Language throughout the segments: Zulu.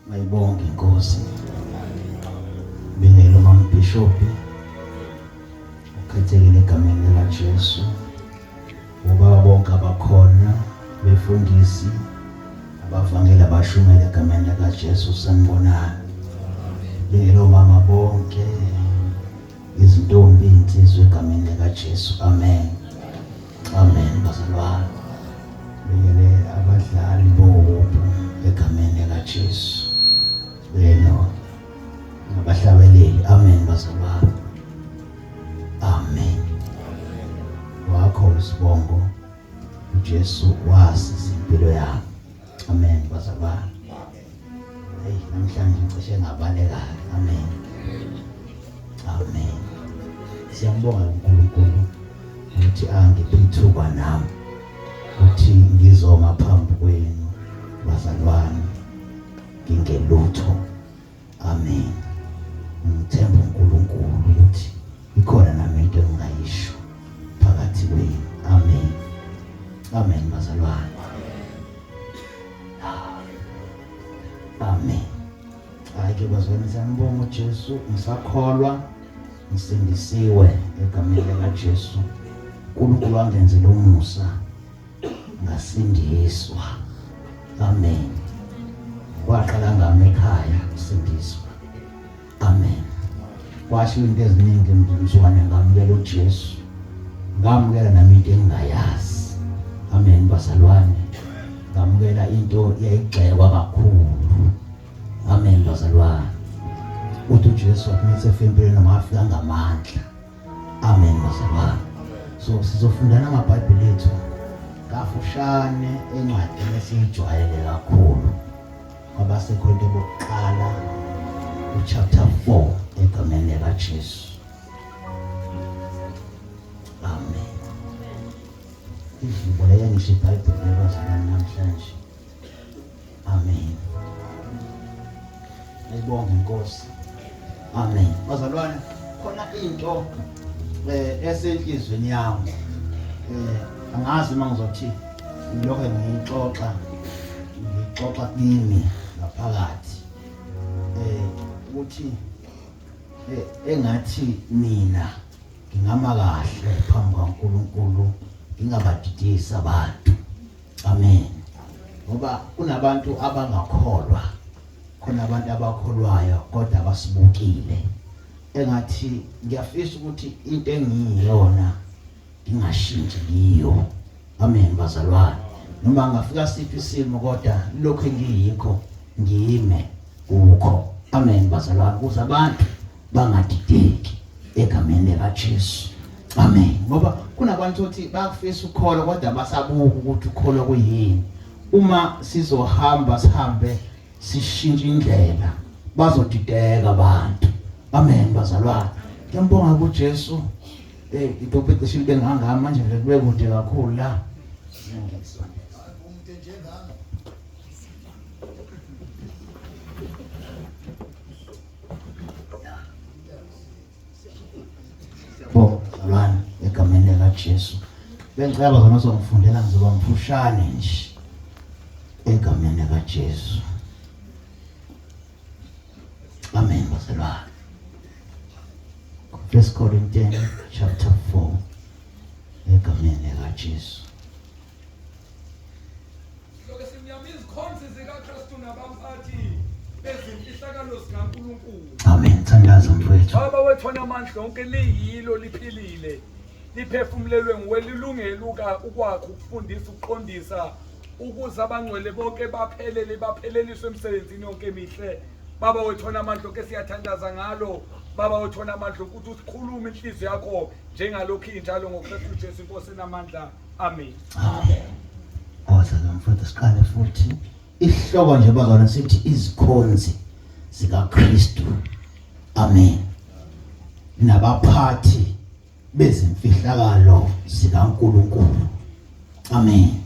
Mayibonge inkosi. Bingelo mambishop. Ukhethekile egameni lika Jesu. Ubaba bonke abakhona befundisi abavangeli abashumela egameni lika Jesu sanibonani. Bingelo mama bonke izintombi insizwe egameni lika Jesu. Amen. Amen bazalwane. Bingele abadlali bohope egameni lika Jesu. Beno nabahlabeleli. Amen bazalwane. Amen. Wakho isibongo uJesu wasiza impilo yami. Amen bazalwane. Hey namhlanje ngicishe ngabaleka. Amen. Amen. Siyambonga uNkulunkulu ukuthi angiphe ithuba nami ukuthi ngizoma phambi kwenu bazalwane ngingelutho. Amen. Ngithemba uNkulunkulu ukuthi ikhona nami into engingayisho phakathi kwenu. Amen. Amen bazalwane. Amen. Hayi ke bazalwane siyambonga uJesu ngisakholwa ngisindisiwe egameni likaJesu. uNkulunkulu wangenzela umusa ngasindiswa. Amen. Kwaqala ngami ekhaya usindiswa. Amen. Kwasho into eziningi mzukwane ngamukela uJesu. Ngamukela nami into engingayazi. Amen bazalwane. Ngamukela into yayigxekwa kakhulu. Amen bazalwane. Uthi uJesu wathi mase empilweni wafika ngamandla. Amen bazalwane. So sizofundana amaBhayibheli ethu kafushane encwadini esiyijwayele kakhulu. KwabaseKorinte bokuqala uchapter 4 egameni likaJesu. Amen. Iziboleke ngisho iBhayibheli lebazalwane namhlanje. Amen. Ayibonge inkosi. Amen. Bazalwane, khona into eh esenhlizweni yami. Eh angazi uma ngizothi lokho ngiyixoxa ngixoxa kimi ngaphakathi. Eh ukuthi eh engathi mina ngingama kahle phambi kaNkuluNkulu ngingabadidisi abantu. Amen. Ngoba kunabantu abangakholwa, khona abantu abakholwayo kodwa abasibukile. Engathi ngiyafisa ukuthi into engiyiyona ngingashintshi kiyo. Amen bazalwane. Noma ngafika siphi isimo kodwa lokho engiyikho ngime kukho. Amen bazalwane ukuze abantu bangadideki egameni likaJesu. Amen. Ngoba kunabantu othi bayakufisa ukukholwa kodwa basabuka ukuthi ukukholwa kuyini. Uma sizohamba sihambe sishintshe indlela bazodideka abantu. Amen bazalwane. Ngiyambonga kuJesu. Eh ipulpit cishe libe ngangami manje nje kube kude kakhulu la. Bazalwane egameni likaJesu. Bengicela bazalwane uzongifundela ngizoba mfushane nje egameni likaJesu. Amen bazalwane. First Corinthians chapter 4 egameni likaJesu. Siloke simnyama izikhonzi zikaKristu nabamphathi bezimfihlakalo zikaNkulunkulu. Amen. Thandaza mfowethu. Baba wethu onamandla onke liyilo liphilile. Liphefumulelwe nguwe lilungele ukwakha ukufundisa ukuqondisa ukuze abangcwele bonke baphelele bapheleliswe emsebenzini yonke emihle. Baba wethu onamandla onke siyathandaza ngalo. Baba wethu onamandla ukuthi usikhulume inhliziyo yakho njengalokhu injalo ngoKristu Jesu inkosi enamandla. Amen. Amen. Kodwa ke mfowethu siqale futhi isihloko nje bazalwane sithi izikhonzi zikaKristu. Amen. Nabaphathi bezimfihlakalo zikaNkuluNkulu. Amen.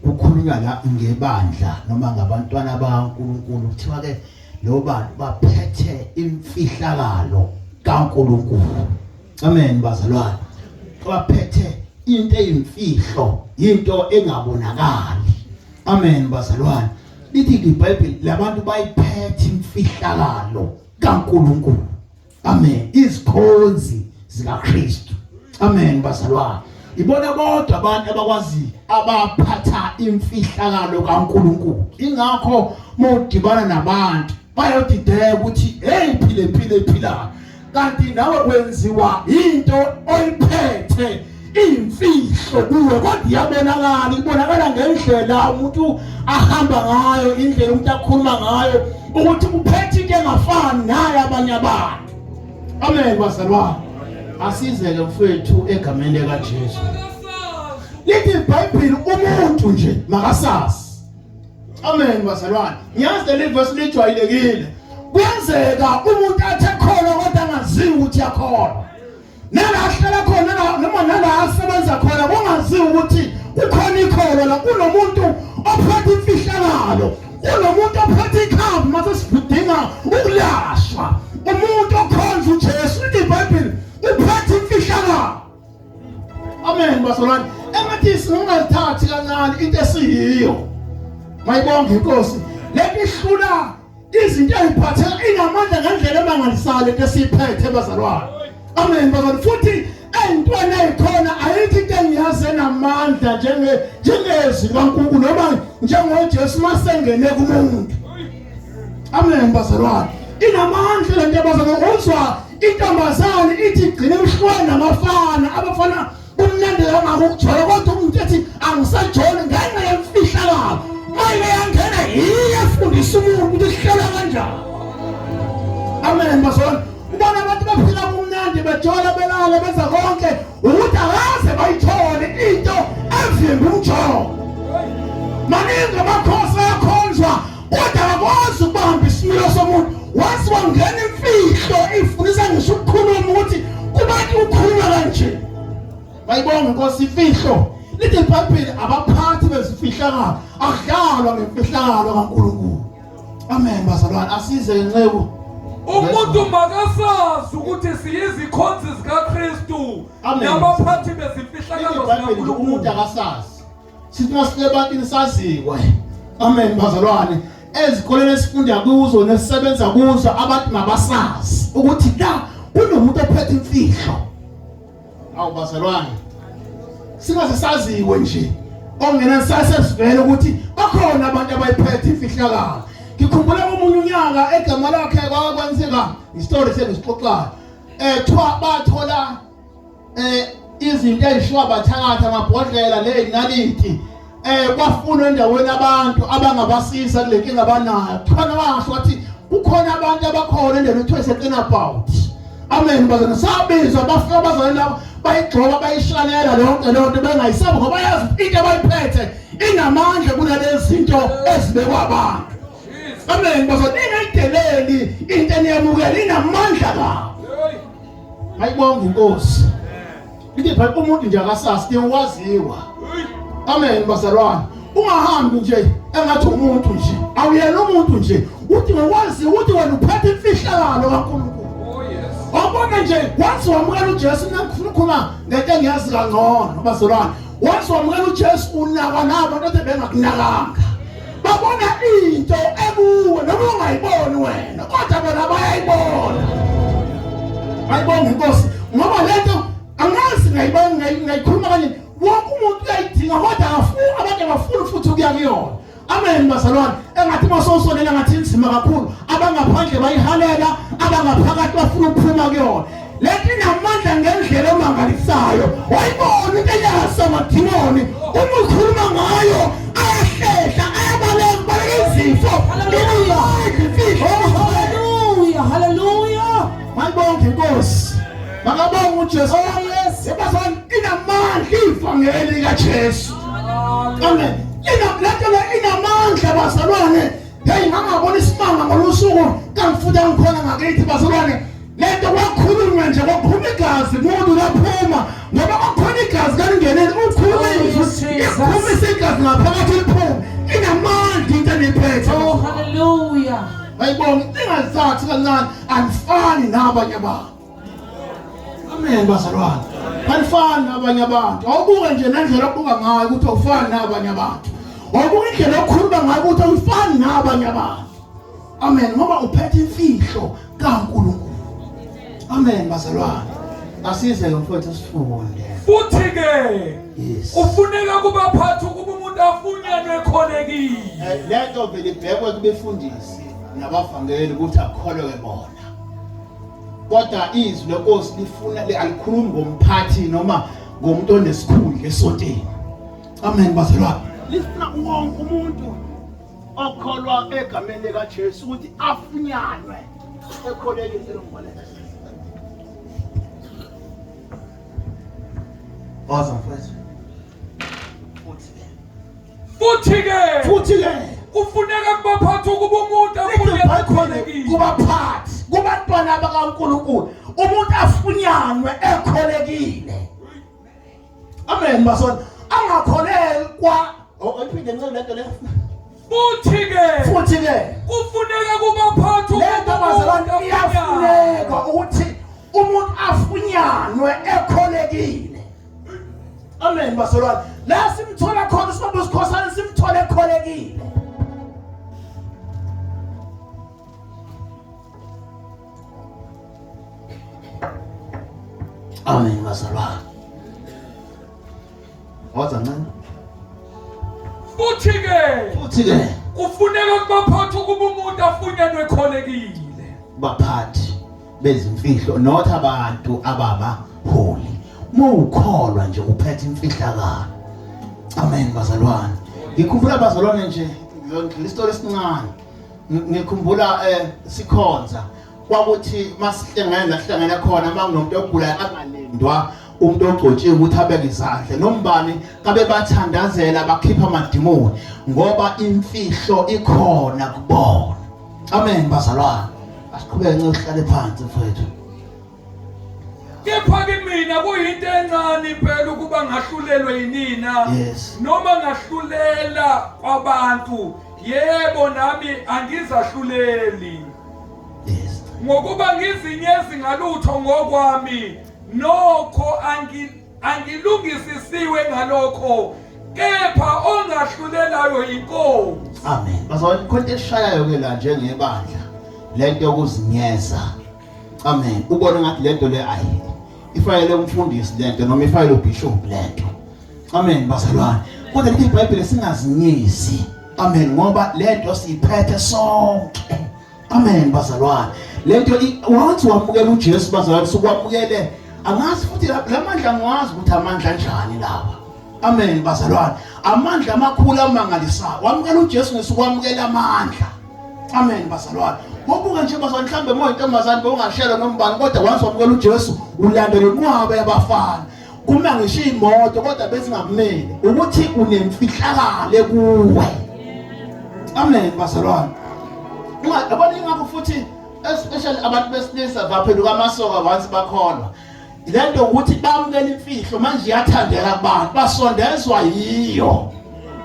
Kukhulunywa la ngebandla noma ngabantwana bakaNkuluNkulu kuthiwa ke lo bantu baphethe imfihlakalo kaNkuluNkulu. Amen bazalwane. Baphethe into eyimfihlo, into engabonakali. Amen bazalwane. Lithi iBhayibheli labantu bayiphethe imfihlakalo kaNkuluNkulu. Amen. Izikhonzi zikaKristu. Amen bazalwane. Ibona bodwa abantu abakwazi abaphatha imfihlakalo kaNkuluNkulu. Ingakho mawudibana nabantu bayodideka ukuthi hey phile phile phila kanti nawe kwenziwa into oyiphethe imfihlo kuwe kodwa iyabonakala ibonakala ngendlela umuntu ahamba ngayo indlela umuntu akhuluma ngayo ukuthi uphethe into engafani naye abanye abantu. Amen bazalwane. Asizeke mfethu egameni likaJesu. Lithi iBhayibheli umuntu nje makasazi. Amen bazalwane. Ngiyazi leli verse lijwayelekile. Kuyenzeka umuntu athe khona kodwa angaziwi ukuthi yakholwa. Nala ahlala khona noma nala asebenza khona kungaziwa ukuthi kukhona ikholo la kunomuntu ophethe imfihlakalo, kunomuntu ophethe ikhambi mase sidinga ukulashwa. Umuntu okhonza uJesu lithi iBhayibheli uphethe imfihlakalo. Amen bazalwane. Engathi singalithathi kancane into esiyiyo. Mayibonge inkosi. Lento ihlula izinto eziphatheka inamandla ngendlela emangalisayo lento esiyiphethe bazalwane. Amen bazalwane. Futhi eyintweni ezikhona ayikho into engiyazi enamandla njenge njengezwi kaNkulunkulu noma njengoJesu masengene kumuntu. Amen bazalwane. Inamandla lento bazalwane uzwa intombazane ithi igcine emhlweni namafana abafana kumnandi kangaka ukujola kodwa umuntu ethi angisajoli ngenxa yemfihlakalo mayike yangena yiyo efundisa umuntu ukuthi kuhlelwa kanjani. Amen bazalwane. Ubona abantu baphila kumnandi bejola belala benza konke ukuthi akaze bayithole into evimba umjolo. Maningi amakhosi ayakhonjwa kodwa akakwazi ukubamba isimilo somuntu. Once wangena imfihlo ifundisa ngisho ukukhuluma ukuthi kubantu ukhuluma kanje. Bayibonga inkosi imfihlo. Lithi iBhayibheli abaphathi bezifihlakalo akudlalwa ngemfihlakalo kaNkulunkulu. Amen bazalwane asize nceku. Umuntu makasazi ukuthi siyizikhonzi zikaKristu nabaphathi bezimfihlakalo zikaNkulunkulu. Umuntu akasazi. Sithi masifike ebantwini saziwe. Amen bazalwane. Ezikoleni esifunda kuzo nesisebenza kuzo abantu mabasazi ukuthi la kunomuntu ophethe imfihlo. Awu bazalwane. Singaze saziwe nje. Ongena sase sivele ukuthi bakhona abantu abayiphethe imfihlakalo. Ngikhumbula komunye unyaka egama lakhe kwakwenzeka istory sengisixoxayo. Thiwa bathola izinto ezishiwa bathakatha amabhodlela nezinaliti kwafunwa endaweni abantu abangabasiza kule nkinga abanayo. Khona washo wathi kukhona abantu abakhona endaweni ekuthiwa iseqinabout. Amen bazalwane. Sabizwa bafika abazalwane labo bayigxoba bayishanela yonke leyo nto bengayisabi ngoba yazi into abayiphethe inamandla kunalezi zinto ezibekwa abantu. Amen bazalwane. Ningayideleli into eniyamukela inamandla kabi. Ayibonga inkosi. Lithi phela umuntu nje akasazi waziwa. Amen bazalwane. Ungahambi nje engathi umuntu nje. Awuyena umuntu nje. Uthi ngokwazi ukuthi wena uphethe imfihlakalo kaNkulunkulu. Oh yes. Awubona nje once wamukela uJesu ngifuna ukukhuluma ngento engiyazi kangcono bazalwane. Once wamukela uJesu unakwa nabo abantu bengakunakanga. Babona into ekuwe noma ungayiboni wena kodwa bona bayayibona. Ayibonga inkosi ngoba lento angazi ngayibona ngayikhuluma kanye wonke umuntu uyayidinga kodwa akafuni abantu abafuni futhi ukuya kuyona. Amen bazalwane. Engathi masosonela ngathi inzima kakhulu abangaphandle bayihalela abangaphakathi bafuna ukuphuma kuyona. Lento inamandla ngendlela emangalisayo. Wayibona into enyakazisa amadimoni uma ukhuluma ngayo ayahlehla ayabaleka baleka izifo. Hallelujah, hallelujah. Mayibonge inkosi. Makabonge uJesu. Oh yes. Yabazalwane inamandla ivangeli likaJesu. Amen. Lento le inamandla bazalwane. Hey ngangabona isimanga ngolusuku kangifuthi ngikhona ngakithi bazalwane. Lento kwakhulunywa nje kwaphuma igazi umuntu laphuma ngoba kwakhona igazi kalingenele ukhuluma izwi iphumisa igazi ngaphakathi liphume inamandla into eniphethe. Oh hallelujah. Ayibonga ingalithathi kancane anifani nabanye abantu. Amen bazalwane. Anifani nabanye abantu. Awubuke nje nendlela obuka ngayo ukuthi awufani nabanye abantu. Wabuka indlela okhuluma ngayo ukuthi awufani nabanye abantu. Amen, ngoba uphethe imfihlo kaNkulunkulu. Amen bazalwane. Asize ke mfowethu sifunde. Futhi ke Yes. ufuneka kubaphathi ukuba umuntu afunyanwe ekholekile. Lento vele ibhekwe kubefundisi nabavangeli ukuthi akholwe bona. Kodwa izwi lenkosi lifuna alikhulumi ngomphathi noma ngomuntu onesikhundla esontweni. Amen bazalwane. Lifuna wonke umuntu okholwa egameni likaJesu ukuthi afunyanwe ekholekile lomboleko. Waza mfowethu. Futhi ke. Futhi ke Futhi ke kufuneka kubaphathi ukuba umuntu afunyanwe ekholekile. Kubaphathi, kubantwana bakaNkulunkulu, umuntu afunyanwe ekholekile. Amen basona. Angakholelwa. Oh, iphinde ncane lento le. Futhi ke Futhi ke kufuneka kubaphathi lento ukuba bazalwane umuntu afunyanwe. iyafuneka ukuthi umuntu afunyanwe ekholekile. Amen bazalwane. La simthola khona sibambe isikhosana simthole ekholekile. Amen bazalwane. Waza ncane. Futhi ke Futhi ke kufuneka kubaphathi ukuba umuntu afunyanwe ekholekile. baphathi bezimfihlo not abantu ababaholi. Uma ukholwa nje uphethe imfihlakalo. Amen bazalwane. Ngikhumbula bazalwane nje ngizondlula isitori esincane. Ngikhumbula sikhonza kwakuthi masihlangene lahlangene khona makunomuntu ogulayo angalindwa umuntu ogcotshiwe ukuthi abeke izandla nombani kabe bathandazela bakhipha amadimoni ngoba imfihlo ikhona kubona. Amen bazalwane. Asiqhubeke nce sihlale phansi mfowethu. Kepha kimina kuyinto encane impela ukuba ngahlulelwe yinina Yes. noma ngahlulela kwabantu yebo nami angizahluleli Yes. ngokuba ngizinyezi ngalutho ngokwami nokho angilungisisiwe ngalokho kepha ongahlulelayo yinkosi. Amen. Bazalwane khona into eshayayo ke la njengebandla lento yokuzinyeza. Amen. Ubone ngathi lento le ayi ifayele umfundisi lento noma ifayele ubishop lento. Amen bazalwane. Kodwa lithi iBhayibheli singazinyezi. Amen ngoba lento siyiphethe sonke. Amen bazalwane. Lento once wamukela uJesu bazalwane sukwamukele angazi futhi lamandla ngiwazi ukuthi amandla anjani lawa. Amen bazalwane. Amandla amakhulu amangalisayo. Wamukela uJesu ngesukwamukela amandla. Amen bazalwane. Ngobuka nje bazalwane mhlambe moya intombazane bowungashela nombani kodwa once wamukela uJesu ulandela inqwaba yabafana. Kuma ngisho imoto kodwa bezingakumele ukuthi unemfihlakalo kuwe. Amen bazalwane. Ungabona ingakho futhi especially abantu besilisa baphenduka amasoka once bakholwa. Lento ukuthi bamukela imfihlo manje iyathandeka kubantu basondezwa yiyo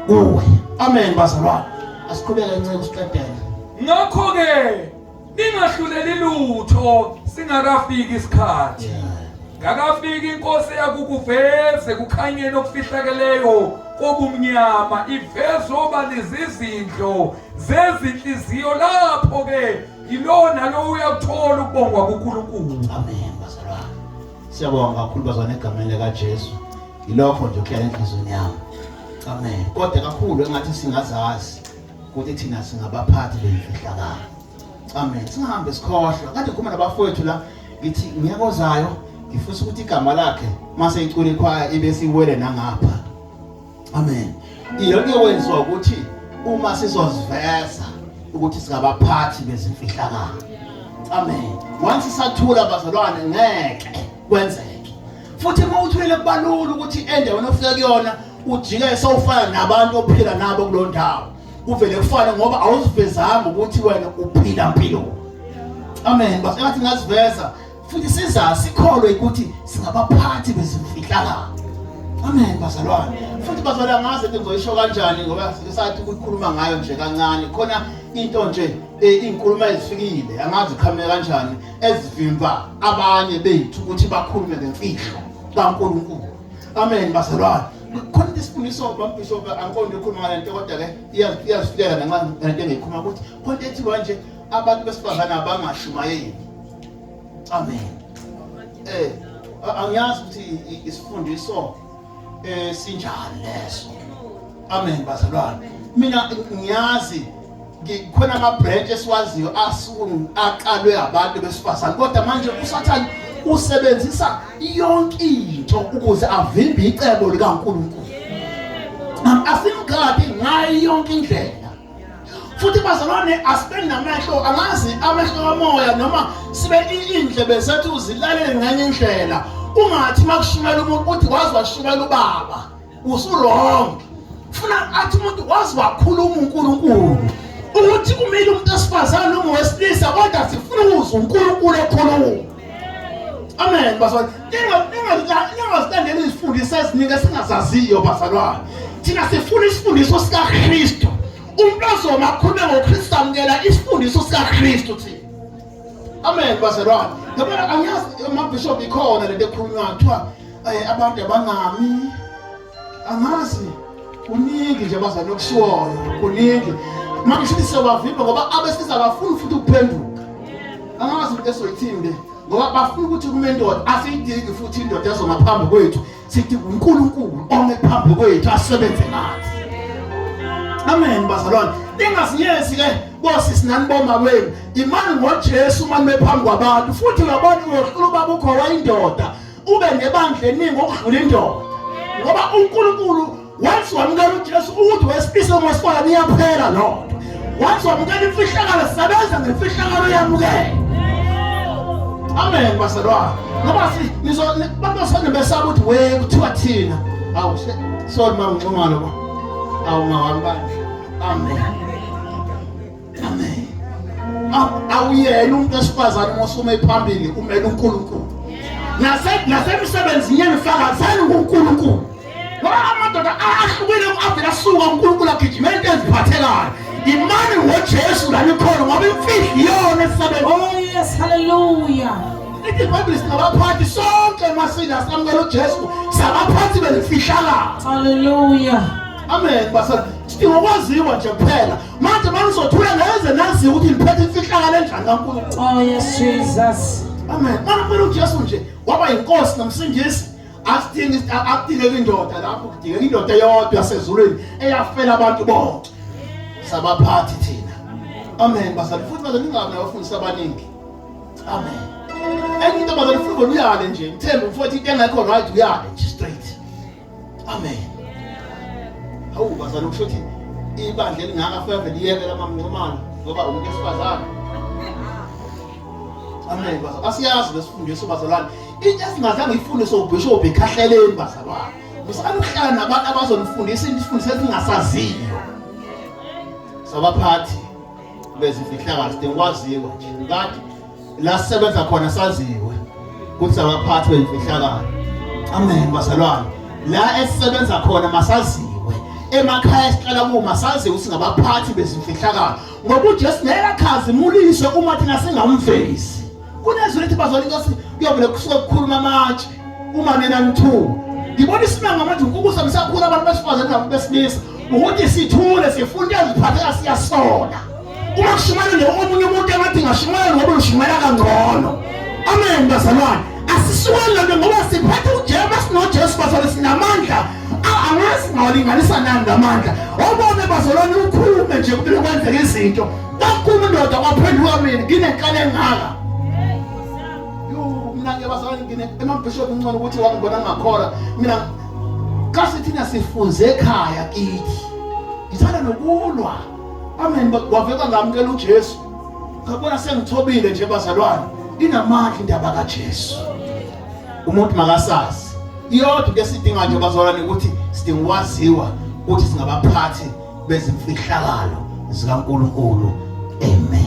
kuwe. Amen bazalwane. Asiqhubeke nceke siqedele. Ngakho ke ningahluleli lutho singakafiki isikhathi. Ngakafiki inkosi yakukuveze kukhanyeni okufihlakeleyo kobumnyama iveze obalizizindlo zezinhliziyo lapho ke yilona lo uyakuthola ukubongwa kuNkulunkulu. Amen bazalwane. Siyabonga kakhulu bazalwane egameni lika Jesu. Yilokho nje okuhlala enhliziyweni yami. Amen. Kodwa kakhulu engathi singazazi ukuthi thina singabaphathi bemfihlakalo. Amen. Singahambe sikhohlwa. Kade ngikhuluma nabafowethu la ngithi ngiyeke ozayo ngifisa ukuthi igama lakhe mase icula ikhwaya ibe siwele nangapha. Amen. Iyonke kwenziwa ukuthi uma sizoziveza ukuthi singabaphathi bezimfihlakalo. Amen. Once sathula bazalwane ngeke kwenzeke. Futhi uma uthulile kubalula ukuthi endaweni ofika kuyona ujike sewufana nabantu ophila nabo kulo ndawo. Kuvele kufane ngoba awuzivezanga ukuthi wena uphila impilo. Amen. Basengathi ngaziveza futhi sizazi sikholwe ukuthi singabaphathi bezimfihlakalo. Amen bazalwane. Futhi bazalwane ngazi ukuthi ngizoyisho kanjani ngoba sisathi ukukhuluma ngayo nje kancane. Khona into nje izinkulumo ezifikile angazi iqhamuke kanjani ezivimba abanye bethu ukuthi bakhulume ngemfihlo kaNkulunkulu. Amen bazalwane. Khona into isifundiso bambishop angiqondi ukukhuluma ngale nto, kodwa ke iyazifikela nanxa lento engiyikhuluma ukuthi khona into ethiwa nje abantu besifazane abangashumayeli. Amen. Angiyazi ukuthi isifundiso sinjani leso. Amen bazalwane. Mina ngiyazi khona ama branch esiwaziyo aqalwe abantu besifazane, kodwa manje uSathane usebenzisa yonke into ukuze avimbe icebo likaNkulunkulu. Asimgadi ngayo yonke indlela. Futhi bazalwane asibe namehlo, angazi amehlo kamoya noma sibe indlebe zethu zilalele ngenye indlela. Ungathi makushumela umuntu uthi wazi washumela ubaba, usu-wrong. Funa athi umuntu wazi wakhuluma uNkulunkulu ukuthi kumele umuntu esifazane noma wesilisa, kodwa sifuna ukuzwa uNkulunkulu ekhuluma. Amen bazalwane. Ningazilandeli izifundiso eziningi esingazaziyo bazalwane. Thina sifuna isifundiso sikaKristu. Umuntu ozoma akhulume ngoKristu, amukela isifundiso sikaKristu thina. Amen bazalwane. Yabona angiyazi amabishop ikhona lento ekhulunywayo kuthiwa abantu abangami, angazi kuningi nje bazalwane okushiwoyo kuningi. Manje sithi siyobavimba ngoba abesilisa abafuni futhi ukuphenduka. Angazi into esoyithini ngoba bafuna ukuthi kume indoda, asiyidingi futhi indoda ezoma phambi kwethu. Sithi uNkulunkulu ome phambi kwethu asebenze ngathi. Amen bazalwane. Ningazinyezi ke bosisi nani boma wenu. Imani ngoJesu uma nime phambi kwabantu, futhi uyabona uyohlula ubaba ukho wayindoda, ube nebandla eningi okudlula indoda. Ngoba uNkulunkulu once wamukela uJesu ukuthi wesilisa noma wesifazane iyaphela loo nto. Once wamukela imfihlakalo, sebenza ngemfihlakalo yamukela. Amen bazalwane. Ngoba nizo abantu basane besaba ukuthi we kuthiwa thina. Awu sorry mama Nxumalo ba. Awu mama bandla. Amen. Amen. Awuyena umuntu wesifazane uma usume phambili umele uNkulunkulu. Nasemsebenzini yenu fakazani kuNkulunkulu. Ngoba amadoda ahlukile avela asuka uNkulunkulu agijima into eziphathekayo. Imani ngoJesu la nikhona ngoba imfihlo iyona esebenza. Oh yes, hallelujah. Lithi iBhayibheli singabaphathi sonke masila samukela uJesu, sabaphathi bezifihlakalo. Hallelujah. Amen basana. Sidinga ukwaziwa nje kuphela. Manje manizothula ngeze naziwe ukuthi niphethe imfihlakalo enjani kaNkulunkulu. Oh yes Jesus. Amen. Mana kumele uJesu nje waba yinkosi nomsindisi. Asidingi akudingeki indoda lapho, kudingeka indoda eyodwa yasezulwini eyafela abantu bonke. Sabaphathi thina. Amen bazali. Futhi bazali ningabi nabafundisi abaningi. Amen. Enye into bazali futhi uyale nje. Mthembu mfowethu into engekho right uyale nje straight. Amen. Hawu bazali kusho ukuthi ibandla elingaka fanele liyeke lamamncomana ngoba umuntu esifazane. Amen bazalwane. Asiyazi lesifundiso bazalwane. Into esingazange ifundiswe ubishop ekhahleleni bazalwane. Musani ukuhlala nabantu abazonifundisa into isifundiso esingasaziyo. Sabaphathi bezimfihlakalo sidinga ukwaziwa nje. Kade la sisebenza khona saziwe ukuthi abaphathi bemfihlakalo. Amen bazalwane. La esisebenza khona masaziwe. Emakhaya esihlala kuwo masaziwe ukuthi singabaphathi bezimfihlakalo. Ngoba uJesu ngeke akhazimuliswe uma thina singamvezi. Kunezwi lithi bazalwane inkosi kuyovele kusuke kukhuluma amatshe uma nina nithuka. Ngibona isimanga manje ukubusa msakhula abantu besifazane nabantu besilisa ukuthi sithule sifunde eziphatheka siyasola. Uma kushumayela nje omunye umuntu engathi ngashumayela ngoba ushumayela kangcono. Amen bazalwane. Asisuke lento ngoba siphethe uJesu, sinoJesu bazalwane sinamandla. Angazi ngawalinganisa nani lamandla. Obone bazalwane ukhulume nje kumele kwenzeke izinto. Kwakhuluma indoda kwaphenduka mina nginenkani engaka. Yo mina ke bazalwane ngine emabishop ngcono ukuthi wangibona ngakhola. Mina kasi thina sifunze ekhaya kithi. Ngithanda nokulwa. Amen waveka ngamukela uJesu. Ngabona sengithobile nje bazalwane. Inamandla indaba kaJesu. Umuntu makasazi. Iyodwa into esidinga nje bazalwane ukuthi sidinga ukwaziwa ukuthi singabaphathi bezimfihlakalo zikaNkulunkulu. Amen.